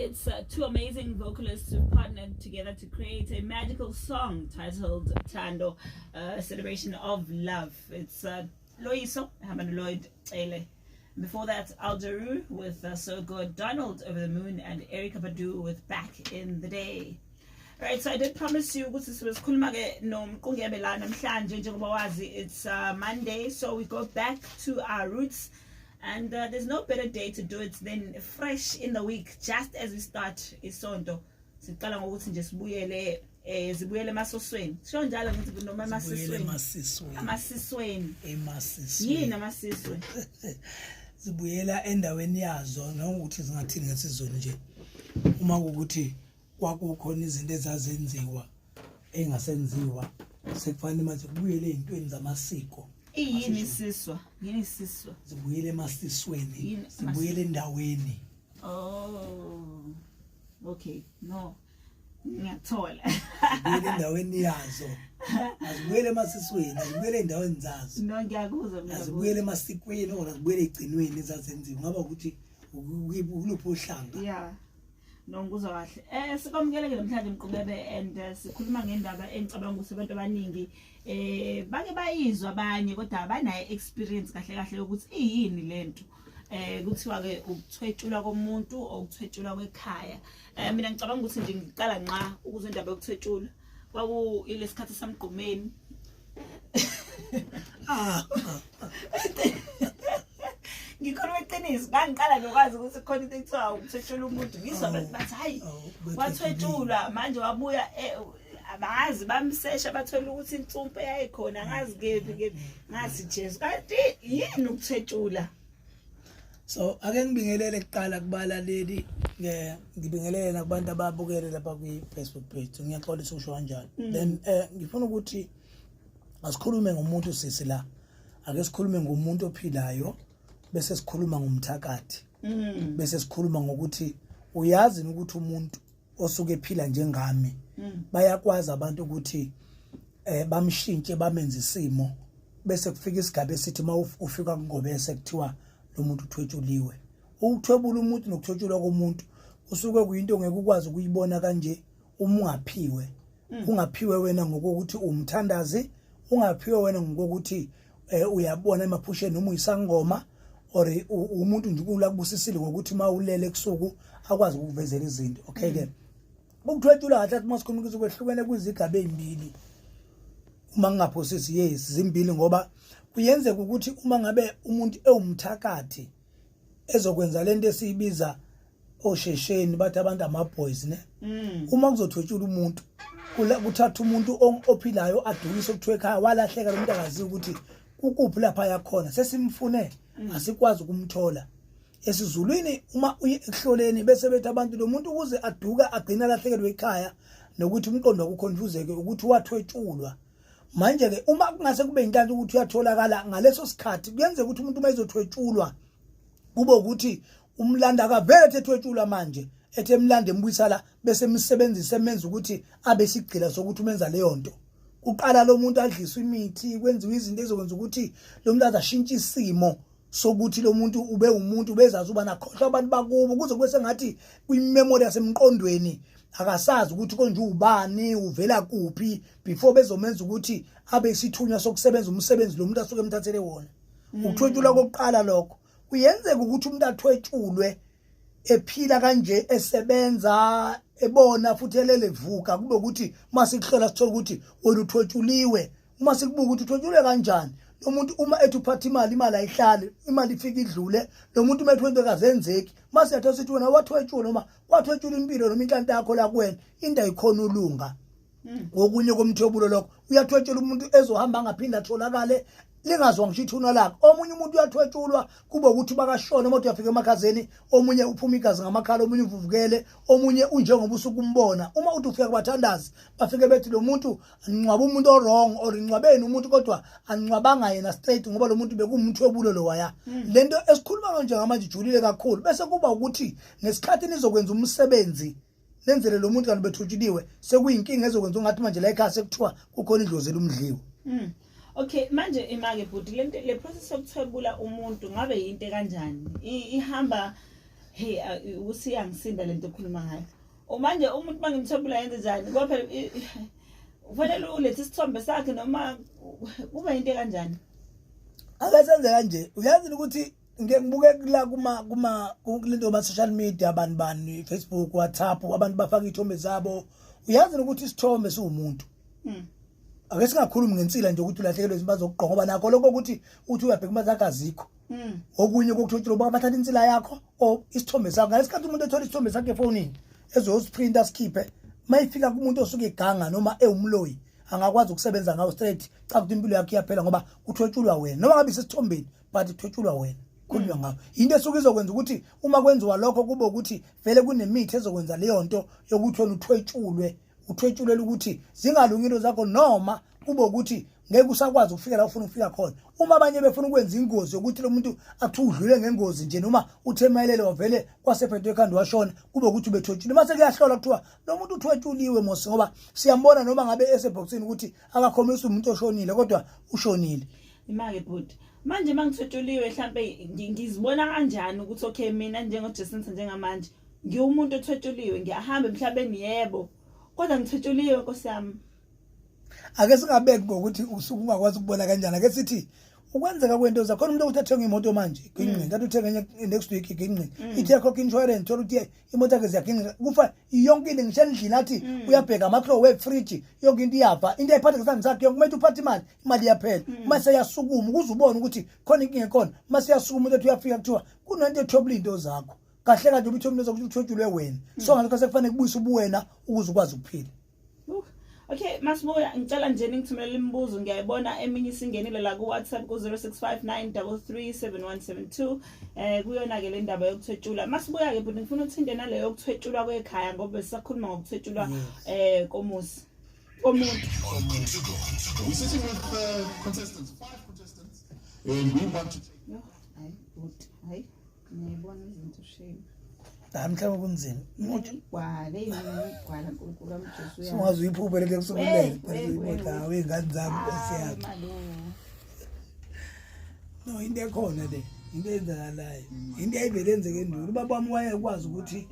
It's two amazing vocalists who've partnered together to create a magical song titled Thando, a celebration of love. It's Loyiso Haman Lloyd Cele. Before that, Al Jarreau with So Good, Donald Over the Moon, and Erykah Badu with Back in the Day. Right, so I did promise you ukuthi sizokhuluma ke noMqungebe la namhlanje. Njengoba wazi, it's Monday, so we go back to our roots and there's no better day to do it than fresh in the week, just as we start isonto. Siqala ngokuthi nje sibuyele zibuyele emasosweni. Sho njalo ngithi noma Zibuyele emasisweni. Emasisweni. Amasisweni. Emasisweni. Yini amasiswe? Zibuyela endaweni yazo, nokuthi zingathini ngesizulu nje, uma kuwukuthi kwakukhona izinto ezazenziwa engasenziwa, sekufanele manje kubuyele ey'ntweni zamasiko. Iyini isiswa? Yini isiswa? Zibuyele emasisweni. Yini? Zibuyele endaweni. Oh, okay, no, ngiyathola. Zibuyele endaweni yazo, azibuyele emasisweni, azibuyele ey'ndaweni zazo. No, ngiyakuzwa mina. Azibuyele emasikweni or azibuyele ey'gcinweni ezazenziwa, ngaba ukuthi ukuluphi uhlanga. Yeah, no, ngikuzwa kahle. Sikwamukele namhlanje, Mqubebe, and sikhuluma ngendaba engicabanga ukuthi abantu abaningi bake bayizwa abanye, kodwa abanayo experience kahle kahle ukuthi iyini lento. Kuthiwa ke ukuthwetshulwa komuntu or ukuthwetshulwa kwekhaya. Mina ngicabanga ukuthi nje ngiqala nqa ukuzwa indaba yokuthwetshulwa kwaku ilesikhathi samgqumeni. Ah. Ngikhuluma iqiniso, ngangiqala nokwazi ukuthi khona into ekuthiwa ukuthwetshula umuntu, ngizwa abantu bathi, "Hayi, Oh, bethwetshulile. wathwetshulwa, manje wabuya." Abazi bamsesha, bathola ukuthi insumpe yayikhona, angazi kephi kephi. Ngathi, "Jesu, kanti yini ukuthwetshula?" So ake ngibingelele kuqala kubalaleli, ngibingelele nakubantu ababukele lapha kwi-Facebook page. Ngiyaxolisa ukusho kanjalo. Then ngifuna ukuthi asikhulume ngomuntu, sisi, la. Ake sikhulume ngomuntu ophilayo, bese sikhuluma ngomthakathi, bese sikhuluma ngokuthi uyazi ukuthi umuntu osuke ephila njengami, bayakwazi abantu ukuthi bamshintshe, bamenze isimo, bese kufika isigaba esithi uma ufika kungobese kuthiwa lo muntu uthwetshuliwe. Ukuthwebula umuntu nokuthwetshulwa komuntu kusuke kuyinto ongeke ukwazi ukuyibona kanje uma ungaphiwe, ungaphiwe wena ngokuthi umthandazi, ungaphiwe wena ngokuthi uyabona emaphusheni noma uyisangoma or umuntu nje ulakubusisile ngokuthi uma ulele ebusuku akwazi ukukuvezela izinto. Okay ke, ukuthwetshula kahle athi masikhuluma ukuthi kwehlukene kwizigaba ezimbili, uma ngingaphosisi. Yes, zimbili, ngoba kuyenzeka ukuthi uma ngabe umuntu ewumthakathi ezokwenza lento esiyibiza oshesheni, bathi abantu ama-boys ne, uma kuzothwetshula umuntu, kuthatha umuntu ophilayo adukise, kuthiwa ekhaya walahleka lo muntu, akaziwa ukuthi kukuphi lapha yakhona, sesimfune asikwazi ukumthola. Esizulwini uma uye ekuhloleni, bese bethi abantu lo muntu ukuze aduka agcina alahlekelwe ekhaya nokuthi umqondo wakho uconfuseke ukuthi wathwetshulwa. Manje ke uma kungase kube inhlanhla ukuthi uyatholakala ngaleso sikhathi, kuyenzeka ukuthi umuntu uma ezothwetshulwa kube ukuthi umlanda akavele ethi ethwetshulwa manje, ethi emlanda embuyisa la, bese emsebenzisa, emenza ukuthi abe sigcila sokuthi umenza leyo nto. Kuqala lo muntu adliswe imithi, kwenziwe izinto ezokwenza ukuthi lo muntu azashintshe isimo sokuthi lo muntu ube umuntu bezazi uba nakhohlwa abantu bakubo, kuze kube sengathi kwimemory yasemqondweni akasazi ukuthi konje ubani, uvela kuphi, before bezomenza ukuthi abe isithunywa sokusebenza umsebenzi lo muntu asuke emthathele wona. Ukuthwetshulwa kokuqala lokho. Kuyenzeka ukuthi umuntu athwetshulwe ephila kanje, esebenza, ebona futhi elele vuka, kube ukuthi masikuhlola sithola ukuthi wena uthwetshuliwe. Uma sikubuka ukuthi uthwetshulwe kanjani lo muntu, uma ethi uphatha imali, imali ayihlali, imali ifika idlule. Lo muntu uma ethi into kazenzeki, masiyathola sithi wena wathwetshulwa noma kwathwetshulwa impilo noma inhlanhla yakho la kuwena, into ayikhona ulunga. Ngokunye komthwebulo lokho, uyathwetshula umuntu ezohamba angaphinde atholakale, lingazwa ngisho ithuna lakhe. Omunye umuntu uyathwetshulwa kube ukuthi bakashona, uma uyafika emakhazeni, omunye uphuma igazi ngamakhala, omunye uvuvukele, omunye unjengoba usuke umbona. Uma uthi ufika kubathandazi, bafike bethi lo muntu angcwaba umuntu o-wrong or ngcwabeni umuntu, kodwa angcwabanga yena straight, ngoba lo muntu bekuwumthwebulo lowaya. Lento esikhuluma ngayo njengamanje ijulile kakhulu, bese kuba ukuthi ngesikhathi nizokwenza umsebenzi nenzele lo muntu kanti bethwetshuliwe, sekuyinkinga ezokwenza ungathi manje la ekhaya sekuthiwa kukhona idlozi elumdliwe. Okay, manje imake bhuti, le process yokuthwebula umuntu ngabe yinto kanjani? Ihamba Hey, ukuthi iyangisinda lento okhuluma ngayo. Manje umuntu mangimthwebula yenze njani? Ngoba phela ufanele ulethe isithombe sakhe noma kube into kanjani? Ake senze kanje, uyazi ukuthi ngike ngibuke la kuma kulento ba social media, abantu bani, Facebook, WhatsApp, abantu bafaka ithombe zabo. Uyazi ukuthi isithombe siwumuntu. Ake singakhulumi ngensila nje ukuthi ulahlekelwe izinto bazokugqoka, ngoba nakho lokho ukuthi uthi uyabheka imali zakho azikho. Okunye kokuthotshelwa uba bathatha insila yakho or isithombe sakho. Ngalesikhathi umuntu ethola isithombe sakhe efonini ezosiprinta sikhiphe, mayifika kumuntu osuke eganga noma ewumloyi, angakwazi ukusebenza ngawo straight. Cha, ukuthi impilo yakho iyaphela ngoba kuthwetshulwa wena, noma ngabe isesithombeni, but kuthwetshulwa wena, khulunywa ngawo. Into esuke izokwenza ukuthi uma kwenziwa lokho kube ukuthi vele kunemithi ezokwenza leyo nto yokuthi wena uthwetshulwe, uthwetshulela ukuthi zingalungi into zakho, noma kube ukuthi ngeke usakwazi ukufika la ufuna ukufika khona. Uma abanye befuna ukwenza ingozi yokuthi lo muntu athi udlule ngengozi nje, noma uthe mayelele wavele kwasephethwe ekhanda washona, kube ukuthi ubethwetshule. Mase kuyahlola kuthiwa lo muntu uthwetshuliwe mos, ngoba siyambona noma ngabe esebhokisini ukuthi akakhombisi umuntu oshonile, kodwa ushonile. Imake bhuti, manje mangithwetshuliwe, mhlambe ngizibona kanjani ukuthi okay, mina njengoJacinta njengamanje ngiwumuntu othwetshuliwe, ngiyahamba emhlabeni, yebo, kodwa ngithwetshuliwe, nkosi yami? Ake singabeki ngokuthi usuke ungakwazi ukubona kanjani. Ake sithi ukwenzeka kwento zakhona, umuntu okuthi athenga imoto manje iginqe, ngathi uthenga enye next week iginqe, ithi yakhokha insurance, thola ukuthi imoto yakhe ziyaginqika, kufa yonke into. Ngisho endlini athi uyabheka ama-microwave, fridge, yonke into iyafa. Into ayiphatha ngesandla sakhe yonke, uma uphatha imali, imali iyaphela. Uma seyasukuma ukuze ubone ukuthi khona inkinga ekhona, uma seyasukuma umuntu ethi uyafika, kuthiwa kunento ethobula iy'nto zakho. Kahle kanje ubuthobula into zakho, uthwetshulwe wena. So ngalokho sekufanele kubuyise ubuwena ukuze ukwazi ukuphila. Okay, masibuya ngicela nje ningithumelele imibuzo. Ngiyayibona eminye isingenile la ku WhatsApp ku 0659337172. Kuyona ke le ndaba yokuthwetshulwa. Masibuya ke bhuti, ngifuna uthinte naleyo yokuthwetshulwa kwekhaya, ngoba sisakhuluma ngokuthwetshulwa komuzi, komuntu. We're sitting with contestants, five contestants, and we want to take. Yo, hayi bhuti, hayi, ngiyayibona izinto, shame. Hayi, mhlawumbe kunzima. Igwala, igwala, Nkulunkulu wami Jesu. Sungaze uyiphuphe lento ekusukulele. Hawu, iy'ngane zami, nkosi yami. No, into ekhona le, into eyenzakalayo, into eyayivele yenzeke endulo. Ubaba wami wayekwazi ukuthi